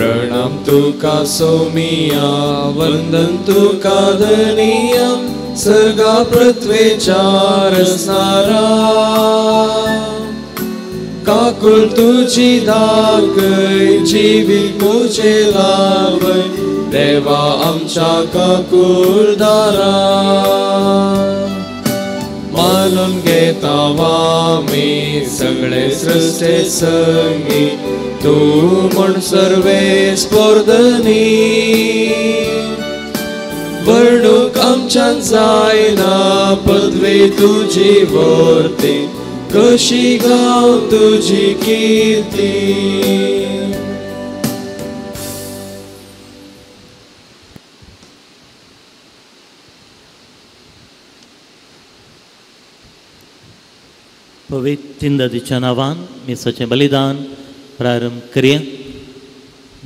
प्रणाम तुका सोमिया वंदन तुका धनिया सर्गा पृथ्वेच्या रसनारा काकुल तुझी दाखय जिवीत मुझे लावय देवा आमच्या काकुलदारा मानून घेता आमी सगळे सृष्टे संगी तूं म्हूण सर्वे स्पर्धनी वर्णूक आमच्यान जायना पदवी तुजी वर्ती कशी गाव तुजी कीर्ती. पवित्र तिंदादीच्या नांवान मिसाचें बलिदान प्रारंभ करया.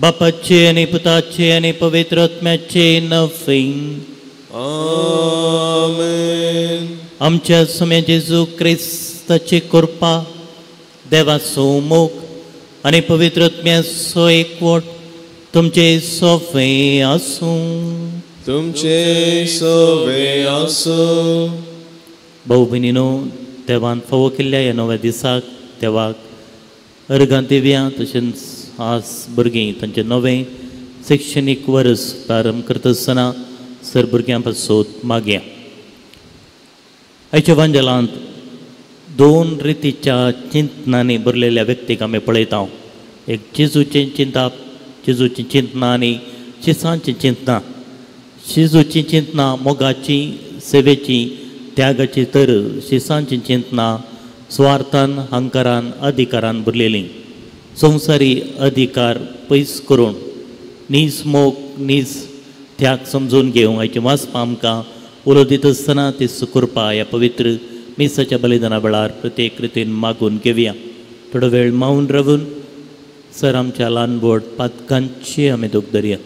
बापाचे आनी पुताचे आनी पवित्र आत्म्याचे नांवान आमेन. आमच्या स्वामी जेजू क्रिस्ताची कृपा, देवाचो मोग आनी पवित्र आत्म्याचो एकवट तुमचे सोवे आसूं. तुमचे सोवे आसूं. भाऊ भयणीनो, देवान फावो केल्ल्या ह्या नव्या दिसाक देवाक अर्गां दिवया. तशेंच आज भुरगीं तांचें नवें शिक्षणीक वर्स प्रारंभ करता आसतना सर भुरग्यां पासून मागया. आयच्या वांजेलांत दोन रितीच्या चिंतनांनी भरलेल्या व्यक्तीक आमी पळयता. एक जेजूचें चिंतप, जेजूचीं चिंतनां आनी शिसांचीं चिंतनां. जेजूचीं चिंतनां मोगाची, सेवेची, त्यागाची, तर शिसांचीं चिंतनां स्वार्थान, हंकारान, अधिकारान भरलेलीं. संवसारी अधिकार पयस करून नीज मोग, नीज त्याग समजून घेवंक आयचें वाचपा आमकां उलो दिता आसतना ती सुकृपा ह्या पवित्र मिसाच्या बलिदाना वेळार प्रत्येक रितीन मागून घेवया. थोडो वेळ मावन रावून सर आमच्या ल्हान व्हड पातकांची आमी दूख धरया.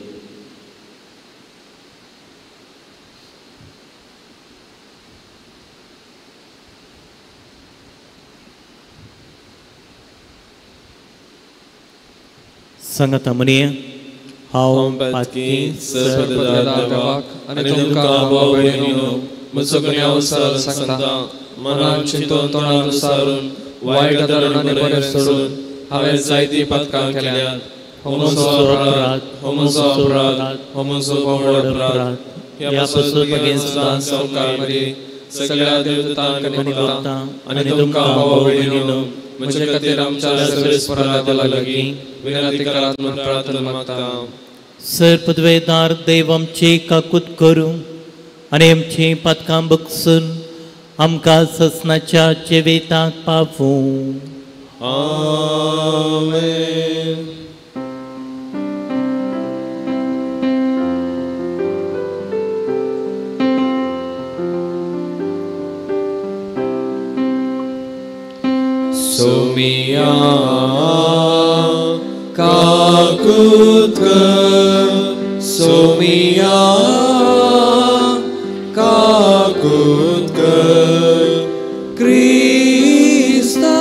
सांगाता म्हणया, हांव पातकी सर्वपदाक आनी तुमकां भाव भयणीनो म्हजो गुन्यांव सांगता. मनान चिंतून तोंडान सारून वायट आदरान बरें सोडून हांवें जायतीं पातकां केल्यात. हो म्हजो अपराध, हो म्हजो अपराध, हो म्हजो व्हड अपराध. ह्या पासून भगेन सावकार मरी सगळ्या देवदूतांक आनी भक्तां आनी तुमकां भाव भयणीनो म्हजे खातीर आमच्या सर्वेस्परा देवा लागीं विनंती करात म्हूण प्रार्थना मागता. सर पदवेदार देव आमची काकूत करूं आनी आमची पातकां बगसून आमकां ससनाच्या जिविताक पावूं. आमेन. सोमिया काकूत कर, सोमिया काकूत कर, क्रिस्ता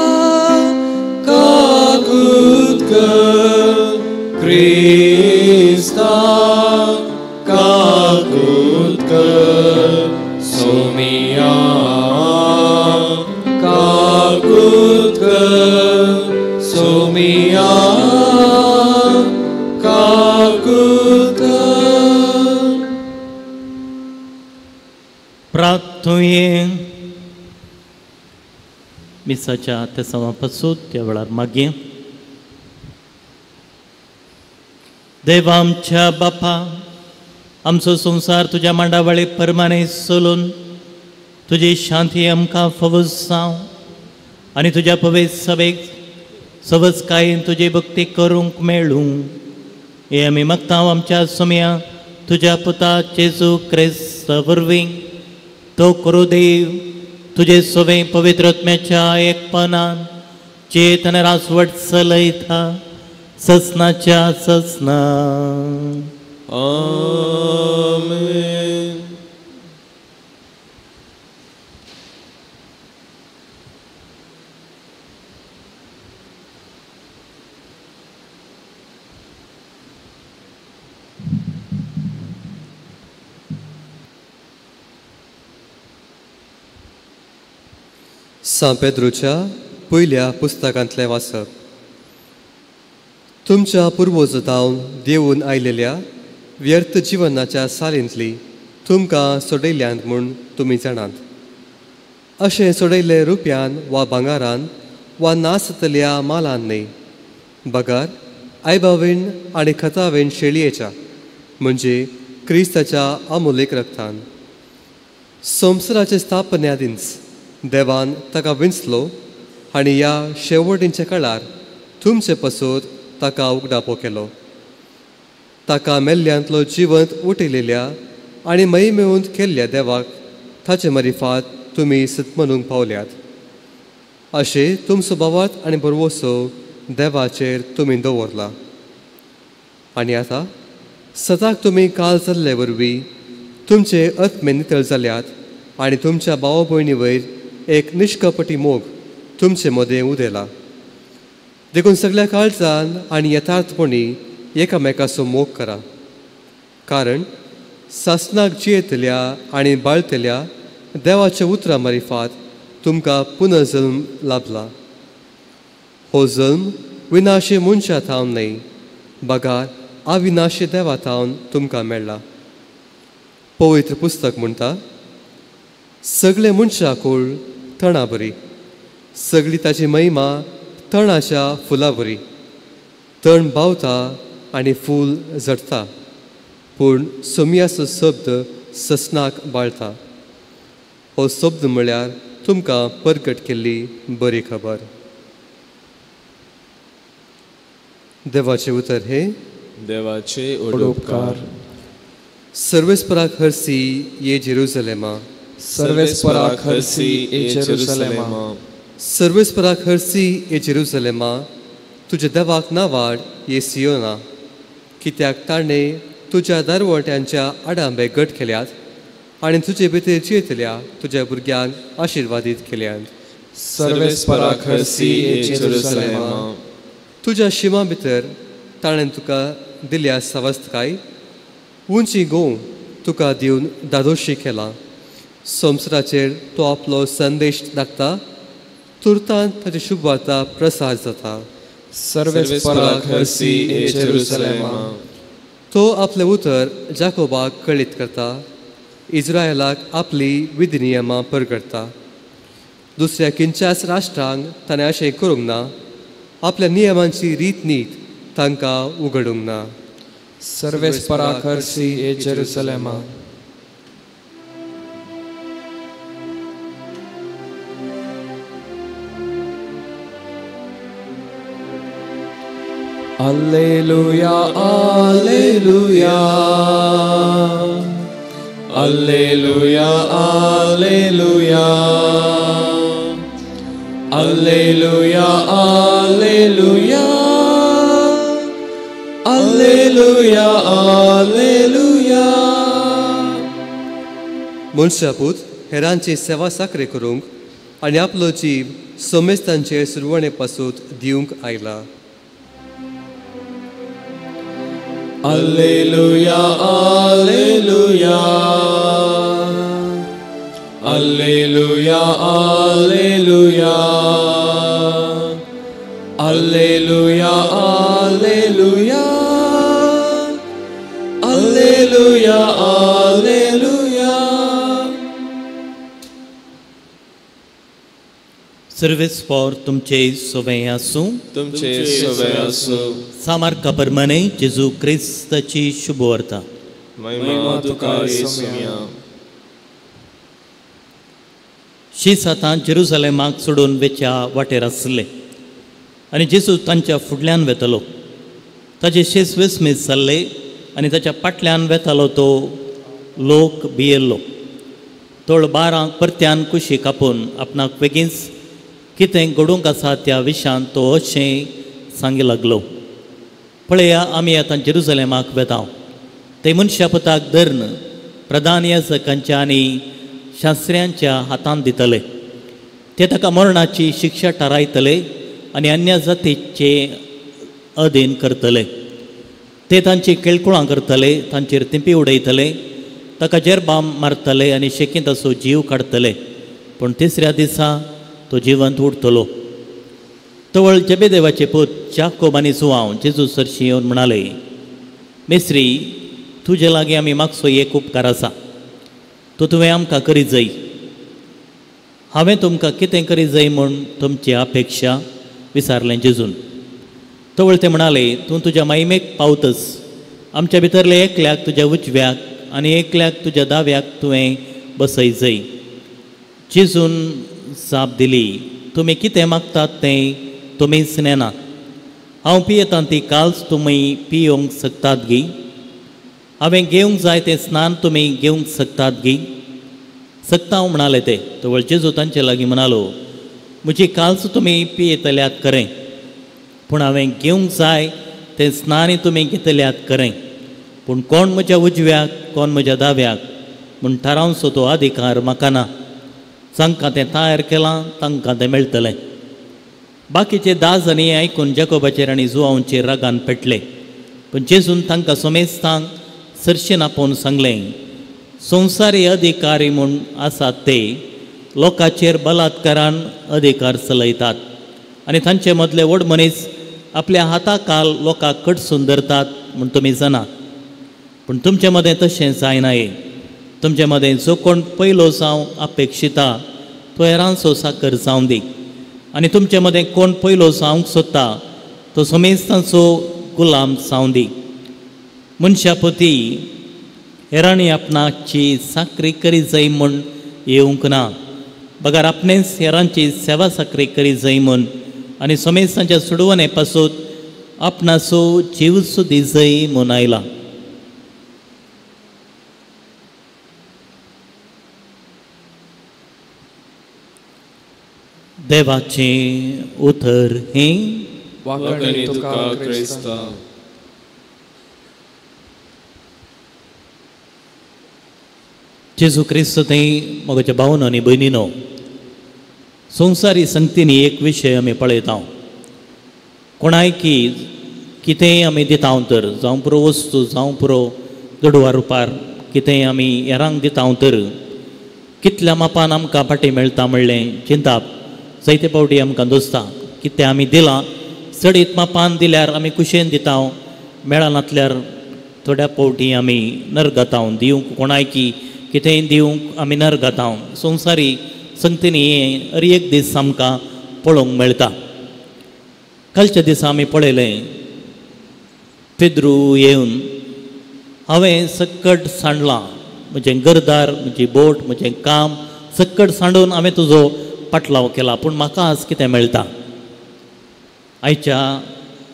काकूत कर, क्रिस्ता काकूत कर, सोमिया काकूत कर, सोमिया काकूत कर. प्रार्थुये. मिसाच्या त्या सवापासून त्या वेळार मागीर देवा आमच्या बापा, आमचो संवसार तुज्या मांडावळी परमाने चलून तुजी शांती आमकां फावो जावं आनी तुज्या पवित्र सभेक सवजकायेन तुजी भक्ती करूंक मेळूं हे आमी मागता आमच्या सोम्या तुज्या पुता जेजू क्रिस्ता वरवीं. तो करू देव तुजे सोवे पवित्र आत्म्याच्या एकपणान चेतन रासवट चलयता ससनाच्या ससना. आमेन. सांत पेद्रूच्या पयल्या पुस्तकांतलें वाचप. तुमच्या पुर्वज जावन देवून आयलेल्या व्यर्थ जिवनाच्या सालींतली तुमकां सोडयल्यांत म्हूण तुमी जाणात. अशें सोडयल्ले रुपयान वा भांगारान वा नासतल्या मालान न्हय, बगर आयबावेन आनी खतावेन शेळयेच्या म्हणजे क्रिस्ताच्या आमोलेक रक्तान. संवसाराचे स्थापने आदींच देवान ताका विंचलो आनी ह्या शेवटींच्या काळार तुमचे पसत ताका उगडापो केलो. ताका मेल्ल्यांतलो जिवंत उठयलेल्या आनी महिमेवंत केल्ल्या देवाक ताचे मरिफात तुमी सतमनूंक पावल्यात. अशें तुमचो भावार्थ आनी भरवसो देवाचेर तुमी दवरला. आनी आतां सदाक तुमी काल जाल्ले वरवीं तुमचे आत्मे नितळ जाल्यात आनी तुमच्या भाव भयणी वयर एक निश्कपटी मोग तुमचे मदें उदेला. देखून सगळ्या काळजान आनी यथार्थपणी एकामेकाचो मोग करा, कारण सासनाक जियेतल्या आनी बाळतल्या देवाच्या उतरां मारिफात तुमकां पुनर्जल्म लाभला. हो जल्म विनाशी मनशा थावन न्हय, बगार अविनाशी देवा थावन तुमकां मेळ्ळा. पवित्र पुस्तक म्हणटा, सगळे मनशा कूळ तणा बरी, सगळी ताची महिमा तणाच्या फुलां बरी. तण बावता आनी फूल झडटा, पूण सोमयाचो शब्द ससनाक बाळता. हो शब्द म्हळ्यार तुमकां परगट केल्ली बरी खबर. देवाचें उतर हे देवाचे उपकार. सर्वेस्पराक हरसी ये जेरुसलेमा, सर्वेस्पराक हरसी ये जेरुसलेमा, सर्वेस्पराक हरसी ये जेरुसलेमा. तुज्या देवाक नावाड ये सियोना, कित्याक ताणें तुज्या दारवट्यांच्या आडांबे गट केल्यात आनी तुजे भितर जियेतल्या तुज्या भुरग्यांक आशिर्वादीत केल्यात. सर्वेस्पराक हरसी ये जेरुसलेमा. तुज्या शिमा भितर ताणें तुका दिल्या सवस्तकाय उंची गोव तुका दिवन दादोशी केला. संवसाराचेर तो आपलो संदेश धाडटा, तुर्तान ताची शुभवार्ता प्रसार जाता. सर्वेस्पराक हरसी ये जेरुसलेमा. तो आपलें उतर जाकोबाक कळीत करता, इस्रायलाक आपली विधी नियमां परगडटा. दुसऱ्या खंयच्याच राष्ट्रांक ताणें अशें करूंक ना, आपल्या नियमांची रीत नीत तांकां उगडूंक ना. सर्वेस्पराक हरसी ये जेरुसलेमा. Alleluia, alleluia, alleluia, alleluia, alleluia, alleluia, alleluia, alleluia. मनशापूत हेरांची सेवा साकरे करूंक आनी आपलो जीव समेस्तांचे सुरवणे पासून दिवंक आयला. Alleluia, alleluia, alleluia, alleluia, alleluia, alleluia, alleluia, alleluia. Service for तुमचे सोवे आसूं, तुमचे सोवे आसूं. सामार्का परमाने जेजू क्रिस्ताची शुभवार्ता. महिमा तुका येसुया. शीस आतां जेरुसलेमाक सोडून वेच्या वाटेर आसले आनी जेजू तांच्या फुडल्यान वेतालो. ताजे शीस विस्मीत जाल्ले आनी ताच्या फाटल्यान वेतालो तो लोक भियेल्लो. तोळ बारांक परत्यान कुशी कापून आपणाक बेगीनच कितें घडूंक आसा त्या विशयांत तो अशें सांगी लागलो, पळया आमी आतां जेरुसलेमाक वेता. ते मनशा पुताक धरून प्रधान याजकांच्या आनी शास्त्र्यांच्या हातांत दितले. ते ताका मरणाची शिक्षा थारायतले आनी अन्य जातीचे अधीन करतले. ते तांची केळकुळां करतले, तांचेर तिंपी उडयतले, ताका जेरबाम मारतले आनी शेकींत असो जीव काडटले. पूण तिसऱ्या दिसा तो तो जिवंत उरतलो. तवळ जेबेदेवाचे पूत जाकोब आनी जुआंव जेजू सरशी येवन म्हणाले, मेस्त्री, तुजे लागीं आमी मागचो एक उपकार आसा, तो तुवें आमकां करी जाय. हांवें तुमकां कितें करी जाय म्हूण तुमची अपेक्षा विचारलें जेजून. तवळ ते म्हणाले, तूं तुज्या मायमेक पावतच आमच्या भितरले एकल्याक तुज्या उजव्याक आनी एकल्याक तुज्या दाव्याक तुवें बसय जाय. जेजून जाप दिली, तुमी कितें मागतात तें तुमीच नेना. हांव पियेतां ती काल्स तुमी पियोवंक शकतात गी? हांवें घेवंक जाय तें स्नान तुमी घेवंक शकतात गी? शकता हांव म्हणाले ते. तवळ जेजू तांचे लागीं म्हणालो, म्हजी काल्स तुमी पियेतल्यात खरें, पूण हांवें घेवंक जाय तें स्नानय तुमी घेतल्यात खरें, पूण कोण म्हज्या उजव्याक कोण म्हज्या दाव्याक म्हूण थारावचो तो अधिकार म्हाका ना. जांकां तें तयार केलां तांकां तें मेळटलें. बाकीचे 10 जाणी आयकून जाकोबाचेर आनी जुआंवचेर रागान पेटले. पूण जेजून तांकां समेस्तांक सरशेन आपोवन सांगलें, संवसारी अधिकारी म्हूण आसात ते लोकांचेर बलात्कारान अधिकार चलयतात आनी तांचे मदले व्हड मनीस आपल्या हाता काल लोकांक कडसून धरतात म्हूण तुमी जाणात. पूण तुमचे मदें तशें जायना. तुमचे मदें जो कोण पयलो जावं अपेक्षिता तो हेरांचो साकर जावं दी, आनी तुमचे मदें कोण पयलो जावंक सोदता तो समेस्तांचो गुलाम जावं दी. मनशापती हेरांनी आपणाची साकरी करी जाय म्हूण येवंक ना, बगर आपणेच हेरांची सेवा साकरी करी जाय म्हूण आनी समेस्तांच्या सोडवणे पासून आपणाचो जीव सुदी जाय म्हूण आयला. देवाचें उतर हें. वाखाणणी तुका क्रिस्ता. जेजू क्रिस्त थंय म्हज्या भावनो आनी भयणीनो, संवसारी संगतींनी एक विशय आमी पळयता. कोणायकी कितेंय आमी दिता तर, जावं पुरो वस्तू, जावं पुरो दुडवा रुपार कितेंय आमी हेरांक दिता तर कितल्या मापान आमकां फाटीं मेळटा म्हणलें चिंताप जायते फावटी आमकां दोसता. कितें आमी दिलां चडीत मापान दिल्यार आमी खुशयेन दिता, मेळनातल्यार थोड्या फावटी आमी नरगाता. दिवंक कोणायकी कितेंय दिवंक आमी नरगाता. संवसारी संगतींनी हें हर एक दीस आमकां पळोवंक मेळटा. कालच्या दिसा आमी पळयलें, पेद्रू येवन हांवें सक्कट सांडलां, म्हजें घरदार, म्हजी बोट, म्हजें काम सक्कट सांडून हांवें तुजो पाटलाव केला, पूण म्हाका आज कितें मेळटा? आयच्या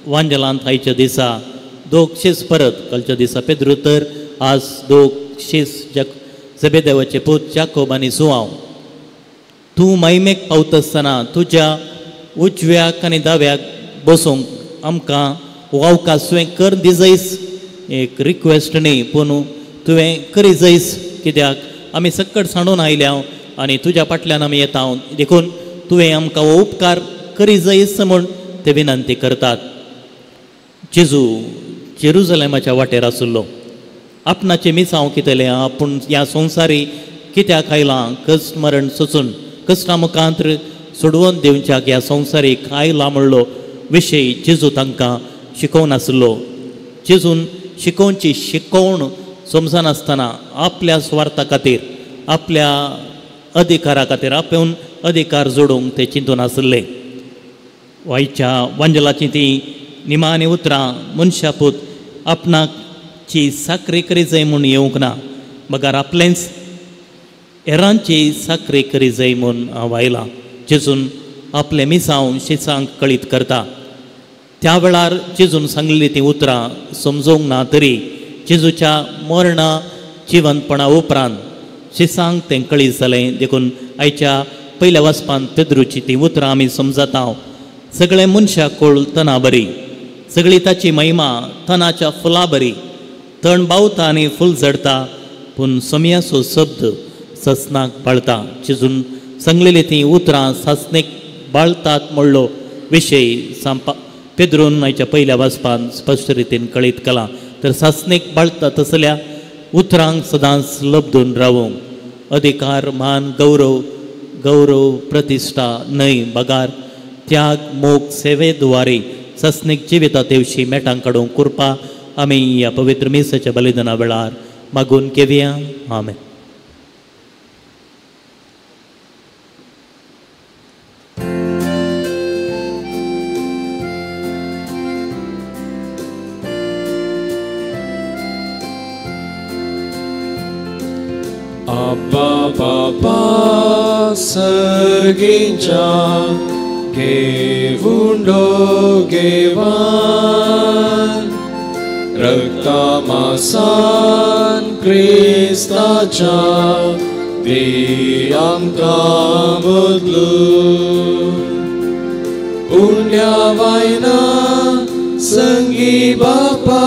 वांजेलांत आयच्या दिसा दोग शीस परत, कालच्या दिसा पेद्रू तर आज दोग शीस जबेदेवाचे पूत जाकोब आनी जुआंव, तूं मायमेक पावता आसतना तुज्या उजव्याक आनी दाव्याक बसूंक आमकां अवकाश तुवें कर दिजयस, एक रिक्वेस्ट न्ही पूण तुवें करी जयस, कित्याक आमी सक्कट सांडून आयल्या आनी तुज्या फाटल्यान आमी येता, देखून तुवें आमकां हो उपकार करी जयस म्हूण ते विनंती करतात. जेजू जेरुजलेमाच्या वाटेर आशिल्लो. आपणाचें मिसांव कितेलें, आपूण ह्या संवसारी कित्याक आयलां, कश्ट मरण सोसून कश्टा मुखांत्र सोडवून दिवच्याक ह्या संवसारीक आयला म्हणलो विशय जेजू तांकां शिकोवन आशिल्लो. जेजून शिकोवची शिकोवण समजनासतना आपल्या स्वार्था खातीर, आपल्या अधिकारा खातीर, आपूण अधिकार जोडूंक ते चिंतून आशिल्ले. वायच्या वांजलाचीं तीं निमाणी उतरां, मनशापूत आपणाची साकरी करी जाय म्हूण येवंक ना, मगर आपलेंच हेरांची साकरी करी जाय म्हूण हांव आयलां. जेजून आपलें मिसांव शिसांक कळीत करता. त्या वेळार जेजून सांगलेली तीं उतरां समजूंक ना तरी जेजूच्या मरणा जिवंतपणा उपरांत शिसांक तें कळीत जालें. देखून आयच्या पयल्या वाचपांत पेद्रूची तीं उतरां आमी समजता. सगळें मनशाक कोळ तना बरी, सगळी ताची महिमा तणाच्या फुलां बरी, तण बावता आनी फूल झडता, पूण सोमयाचो शब्द ससनाक बाळता. जेजून सांगलेली तीं उतरां सासणेक बाळतात म्हणलो विशय सांपा पेद्रून आयच्या पयल्या वाचपान स्पश्ट रितीन कळीत केला. तर सासणेक बाळता तसल्या उतरांक सदांच लब्दून रावूंक अधिकार, मान, गौरव गौरव प्रतिश्ठा न्हय बगार त्याग मोग सेवे द्वारे सस्नीक जिविता तेवशी मेटां काडूंक कृपा आमी ह्या पवित्र मिसाच्या बलिदाना वेळार मागून घेवया. आमेन. Abba Baba सर्गींच्या घेवुंडो घेवान रक्तामासान क्रिस्ताच्या दी आमकां बदलू उण्या वायना संगी बापा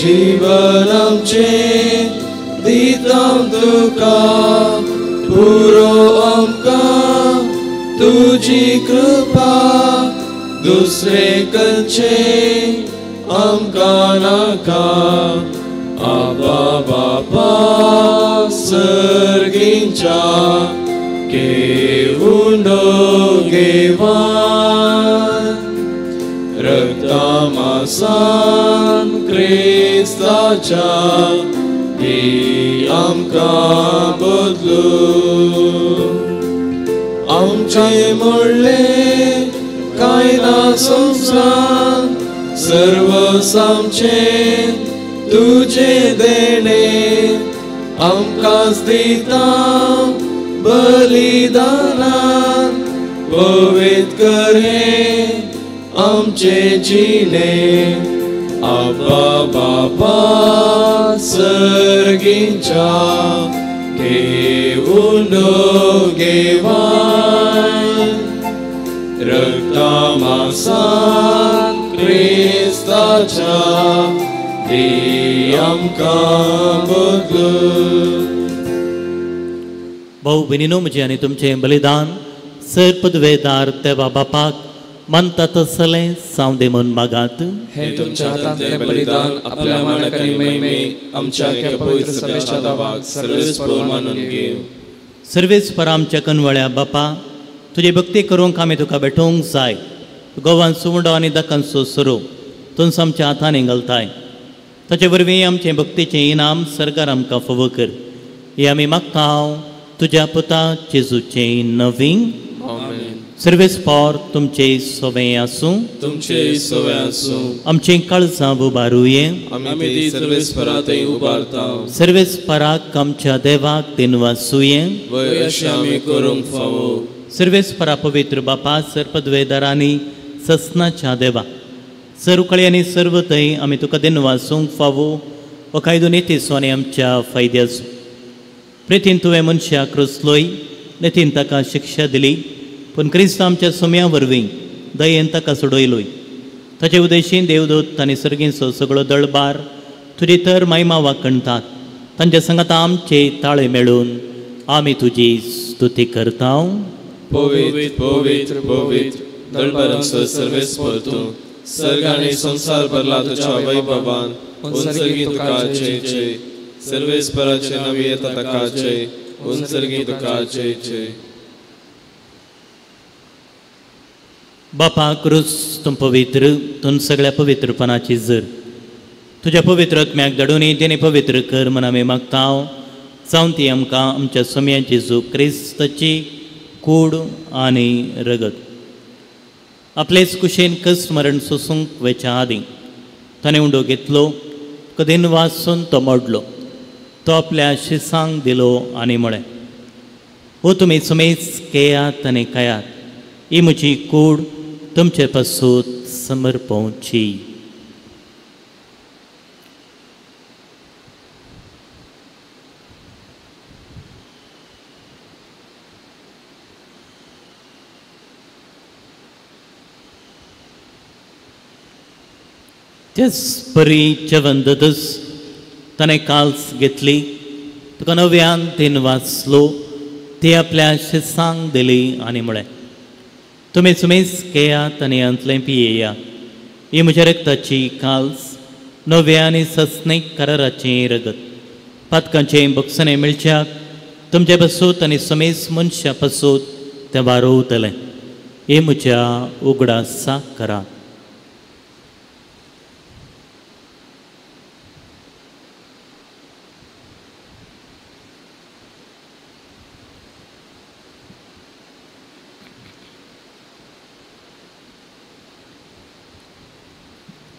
जीवन आमचें दितां तुका पुरो आमकां तुजी कृपा दुसरे कंचे आमकां नाका. आबा बापा सर्गींच्या घेवुंडो घेवान रक्तामासान क्रिस्ताच्या दी आमकां बदलू. आमचें म्हणलें कांय ना संवसारांत सर्व आमचें तुजें देणें आमकांच दिता बलिदानान पवित्र कर हें आमचें जिणें. आबा बाबा सर्गींच्या घेवुंडो घेवान रक्तामासान क्रिस्ताच्या दी आमकां बदलू. भाऊ भयणीनो म्हजें आनी तुमचें बलिदान सर पदवेदार देवा बापाक मानता तसलें जावं दे म्हूण मागात. हे तुमच्या हातांतलें बलिदान आपल्या मानक आनी महिमे आमच्या पवित्र सभेच्या दावाक सर्वेस्पर मानून घेव. सर्वेस्पर आमच्या कनवळ्या बापा तुजी भक्ती करूंक आमी तुका भेटोवंक जाय. गोवान सुवंडो आनी दकांचो सुरू तुमच आमच्या हातांनी घालताय ताचे वरवीं आमचें भक्तीचें इनाम सरकार आमकां फावो कर. हें आमी मागता तुज्या पुता जेजूचें नवीन. सर्वेस्पर तुमचे सोवे आसूं. तुमचे सोवे आसूं. आमचें काळजां उबारुये. आमी ती सर्वेस्परा थंय उबारता. सर्वेस्पराक आमच्या देवाक दिनवासुये. वय अशें आमी करूंक फावो. सर्वेस्परा पवित्र बापा सर्पद्वेदारांनी ससनाच्या देवा सर्वकळी आनी सर्व थंय आमी तुका दिनवासूंक फावो. हो कायदो नितीचो आनी आमच्या फायद्याचो. प्रितीन तुवें मनशाक रचलोय नितीन ताका शिक्षा दिली पूण क्रिस्त आमच्या सुम्या वरवीं दयेन ताका सोडयलोय. ताचे उदेशीन देवदूत आनी सर्गींचो सगळो दळबार तुजी तर महिमा वाखणटात. तांच्या सांगाता आमचे ताळे मेळून आमी तुजी स्तुती करता. पवित्र पवित्र पवित्र दळबारांचो सर्वेस्पर तूं सर्ग आनी संवसार भरला तुज्या वैभवान. उंचर्गी तुका जय जय. सर्वेस्पराचे नवी येता ताका जय. उंचर्गी तुका जय जय. बापा क्रूस तूं पवित्र तूं सगळ्या पवित्रपणाची जर तुज्या पवित्र आत्म्याक धाडून तेणे पवित्र कर म्हूण आमी मागता. जावन ती आमकां आमच्या सोम्या जेजू क्रिस्ताची कूड आनी रगत आपलेच कुशेन कस मरण सोसूंक वेच्या आदीं ताणें उंडो घेतलो कदीन वासून तो मोडलो तो आपल्या शिसांक दिलो आनी म्हळें हो तुमी सुमेज केयात आनी खायात ही म्हजी कूड तुमचे पासून समर्पोवची. तेच परी जेवण ददस ताणें काल्स घेतली तुका नव्यान तीन वाचलो ती आपल्या शिसांक दिली आनी म्हळें तुमी सुमेज घेयात आनी हांतलें पियेया ही म्हज्या रक्ताची काल्स नव्या आनी सस्नीक कराराचें रगत पातकांचें बक्षणें मेळच्याक तुमचे पासूत आनी समेस मनशां पासूत तें वारोवतलें. हे म्हज्या उगडासाक करा.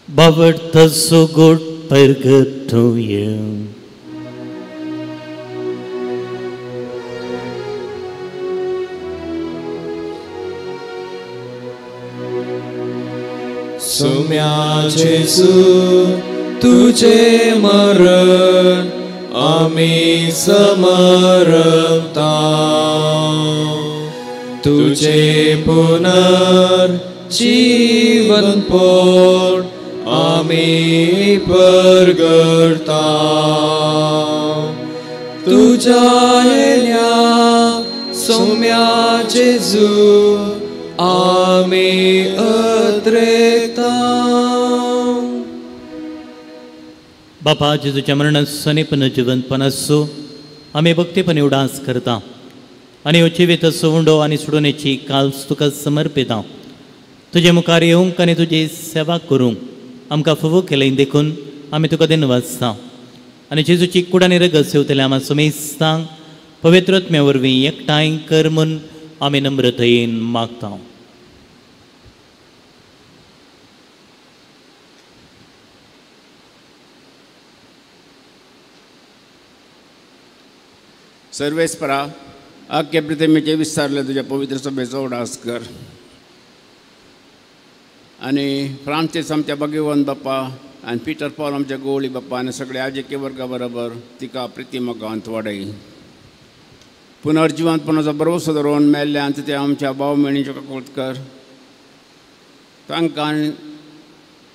But so good to you. Soumya Jesu तुझे मरण आम्ही समरता, तुझे पुनर्जीवन पोट आम्ही परगडता. तुझ्या येण्या सौम्या जेजू आम्ही अद्रेता. बापा जेजूच्या मरणाचो आनी पुनर्जिवंतपणाचो आसो आमी भक्तीपणी उडास करता आनी ह्यो जिविताचो उंडो आनी सोडोवणेची काल्स तुका समर्पिता. तुजे मुखार येवंक आनी तुजी सेवा करूंक आमकां फावो केलें देखून आमी तुका धन्यवाद. आनी जेजूची कूड आनी रगत सेवतल्या आमा समेस्तांक पवित्र आत्म्या वरवीं एकठांय कर म्हूण आमी नम्रतायेन मागता. सर्वेस्परा आख्या पृथ्वीचे विस्तारले तुज्या पवित्र सभेचो उडास कर आनी फ्रांसीस आमच्या भगवंत बाप्पा आनी पिटर पॉल आमच्या गोवळी बाप्पा आनी सगळे आजकी वर्गा बरोबर तिका प्रिती मोगांत वाडय. पुनर्जिवंतपणाचो भरवसो धरून मेल्ल्यान ते आमच्या भाव भयणीच्यो काकूट कर.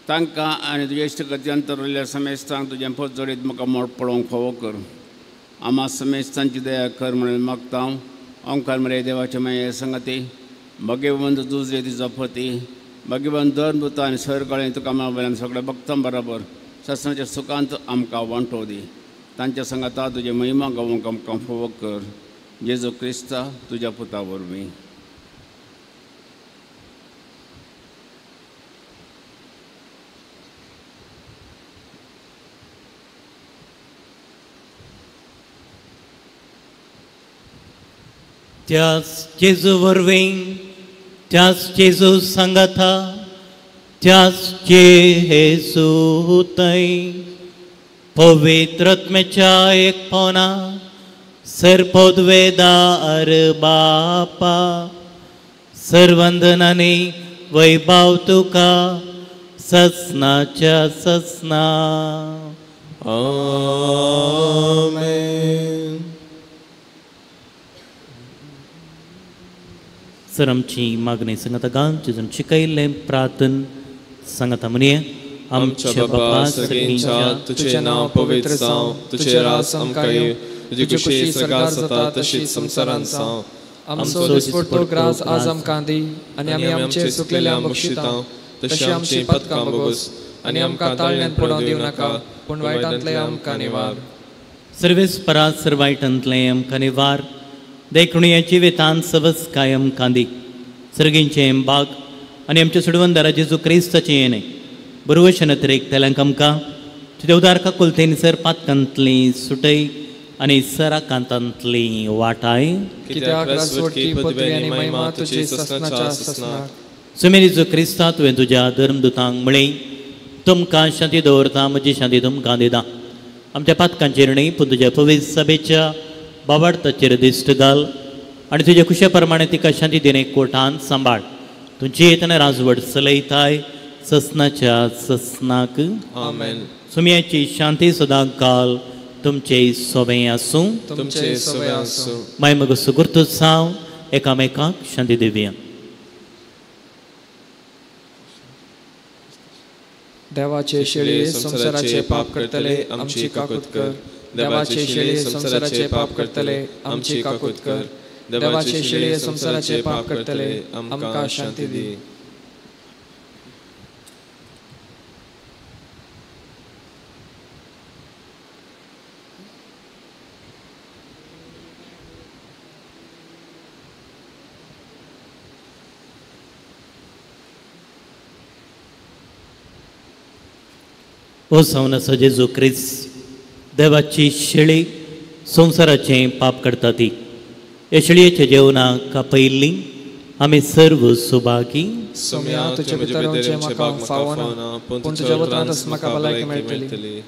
तांकां आनी तुज्या इश्टगती अंतरल्या समेस्तांक तुजें फौज जोडीत म्हाका मोड पळोवंक फावो कर. आमा समेस्तांची दया कर म्हणून मागता. ओंकार मरे देवाच्या माये संगती भगवंत दुसरे तिचो पती भगवंत धर्मदूत आनी सरकाळें तुका वयल्यान सगळ्या भक्तां बराबर शासनाच्या सुखांत आमकां वांटो दी. तांच्या संगाता तुजे महिमा गावंक आमकां फावो कर. जेजू क्रिस्ता तुज्या पुता वरवीं. त्याच जेजू वरवीं, त्याच जेजू सांगाता, त्याच जेजू थंय पवित्र आत्म्याच्या एकपणा सर्पोद्वेदार बापा सर्वंदनानी वैभव तुका ससनाच्या ससना. आमेन. सर आमची मागणी सांगता गान जेजून शिकयल्लें प्रार्थन सांगता म्हणया. आमच्या बापा सगळींच्या तुझे नांव पवित्र जावं, तुझे राज आमकां येवं, तुजी खुशी स्वर्गार जाता तशीच संवसारांत जावं. आमचो दिसपडतो ग्रास आज आमकां दी आनी आमी आमचे चुकलेल्या बक्षिता तशी आमची पदकां भोगोस आनी आमकां ताळण्यांत पडोवंक दिवं नाका, पूण वायटांतलें आमकां निवार. सर्वेस परात सर वायटांतलें आमकां निवार. देखून ह्या जिवितांत सवस कायम कांदी सर्गींचें बाग आनी आमच्या सोडवणदारा जेजू क्रिस्ताचें येणें बरोवशन अतिरेक आमकां तुज्या उदार काकुलतेन सर पातकांतली सुटय आनी सराकांतांतली वाटाय. कित्याक राजवटकी पदवी आनी महिमा तुजी ससनाच्या ससनाक. सुमेर जेजू क्रिस्ता तुवें तुज्या धर्मदुतांक म्हळें, तुमकां शांती दवरता, म्हजी शांती तुमकां दिता. आमच्या पातकांचेर न्हय पूण तुज्या पवित्र सभेच्या बाबार्थाचेर दिश्ट घाल आनी तुज्या खुशे प्रमाणे तिका शांती दिणे कोटान सांबाळ. तुमची येतना राजवट चलयताय ससनाच्या ससनाक. आमेन. सुम्याची शांती सदां काल तुमचे सोबें आसूं. तुमचे सोबें आसूं. माय मग सुगुर्तूच जावं एकामेकाक शांती दिवया. देवाचे शेळये संवसाराचे पाप करतले आमची काकूत कर. देवाचे शेळये संवसाराचे पाप करतले आमची काकूत कर. देवाचे शेळये संवसाराचे पाप करतले आमकां शांती दी. ओ जावन आसा जेजू क्रिस्त देवाची शेळी संवसाराचें पाप करता ती ह्या शेळयेच्या जेवणाक कापयल्ली आमी सर्व सुभागी. सोम्या तुजे भितर येवचें म्हाका फावना, पूण तुज्या उतरांतच म्हाका भलायकी मेळटली.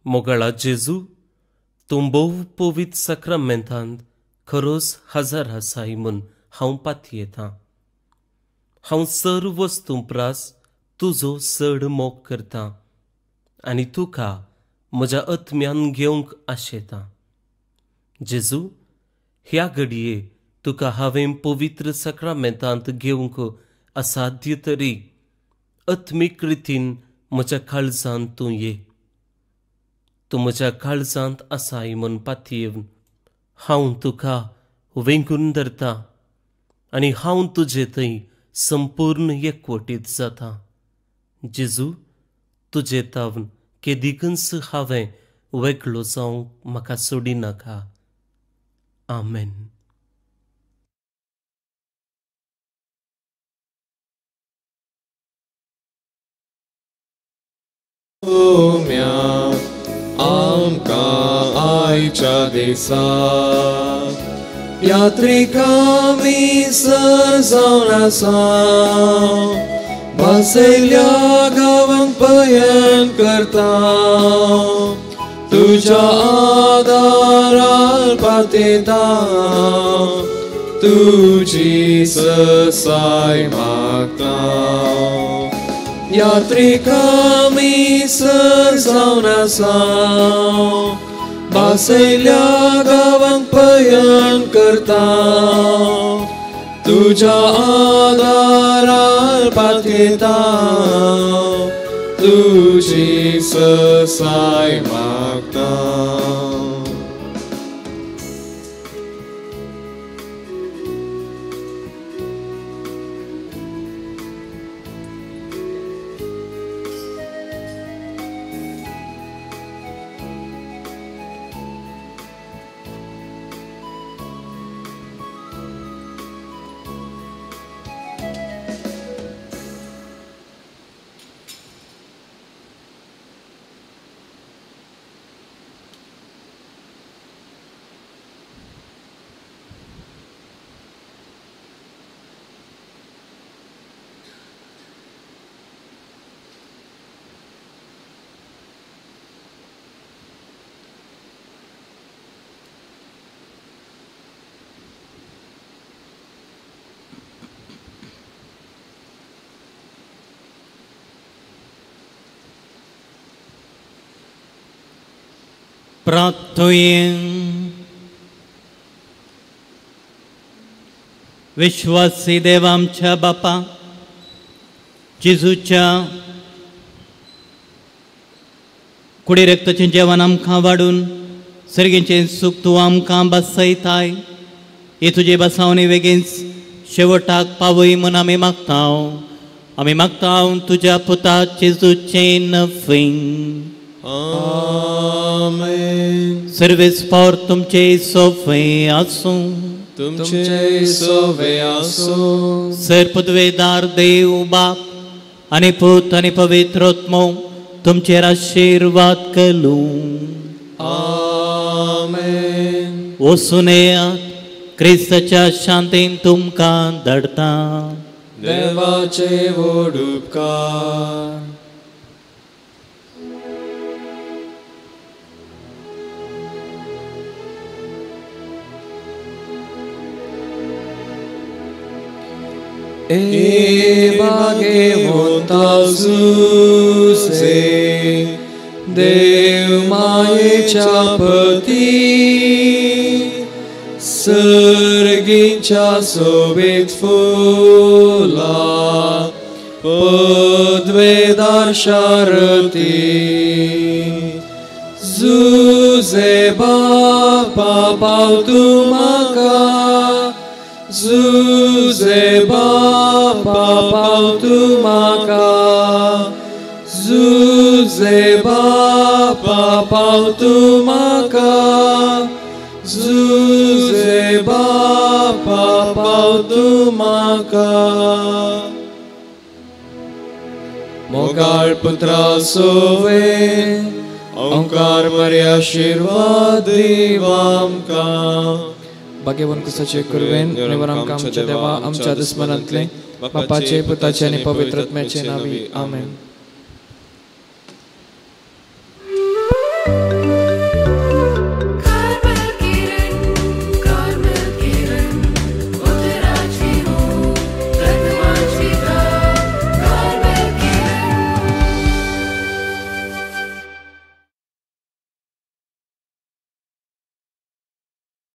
मोगाळा जेजू, तूं भोव पवित्र साक्रामेंतांत खरोच हजर आसाय म्हूण हांव पातयेतां. हांव सर्व वस्तूं प्रास तुजो चड मोग करतां आनी तुका म्हज्या आत्म्यान घेवंक आशेतां. जेजू, ह्या घडये तुका हांवें पवित्र साक्रामेंतांत घेवंक असाध्य तरी आत्मीक रितीन म्हज्या काळजांत तूं ये. तूं म्हज्या काळजांत आसाय म्हूण पातयेवन हांव तुका वेंगून धरता आनी हांव तुजे थंय संपूर्ण एकवटीत जाता. जेजू, तुजे तावन केदिकूच हांवें वेगळो जावंक म्हाका सोडिनाका. आमेन. आमकां आयच्या दिसा यात्रिकां मिसर जावन आसा, बसयल्या गांवांक पयण करता, तुज्या आदारार पातयेता, तुजी ससाय मागता. यात्रिकां मिसर जावन आसा, बसयल्या गांवांक पयण करता, तुज्या आदारार पातयेता, तुजी ससाय मागता. प्रार्थुयें. विश्वासी देव आमच्या बापा, जेजूच्या कुडी रक्ताचें जेवण आमकां वाडून सर्गेचें सूख तूं आमकां बसयताय. हे तुजे बसावणी वेगींच शेवटाक पावय म्हूण आमी मागता. आमी मागता तुज्या पुता जेजूचें नफींग. आमेन. सर्वेस पावर तुमचे सोफे आसूं. तुमचे सोफे आसूं. सर पदवेदार देव बाप आनी पूत आनी पवित्र आत्मो तुमचेर आशिर्वाद करूं. आमेन. वचून येयात, क्रिस्ताच्या शांतीन तुमकां धाडटा. देवाचे व्हड उपकार. E भाग्यवंता सुसे देव मायेच्या पती सर्गीच्या सोबीत फुला पदवेदार शारती जुजे बापा पाव तूं म्हाका जुजे बापा पाव तूं म्हाका, जुजे बापा पाव तूं म्हाका, जुजे बापा पाव तूं म्हाका. मोगाळ पुत्रा सोवे ओंकार मरे आशिर्वाद दीव आमकां. भाग्यवान कुसाचे कुरवेन निवर आमकां आमच्या देवा आमच्या दुस्मनांतले बापाचे पुताचे आनी पवित्र आत्म्याचे नांवी आमेन.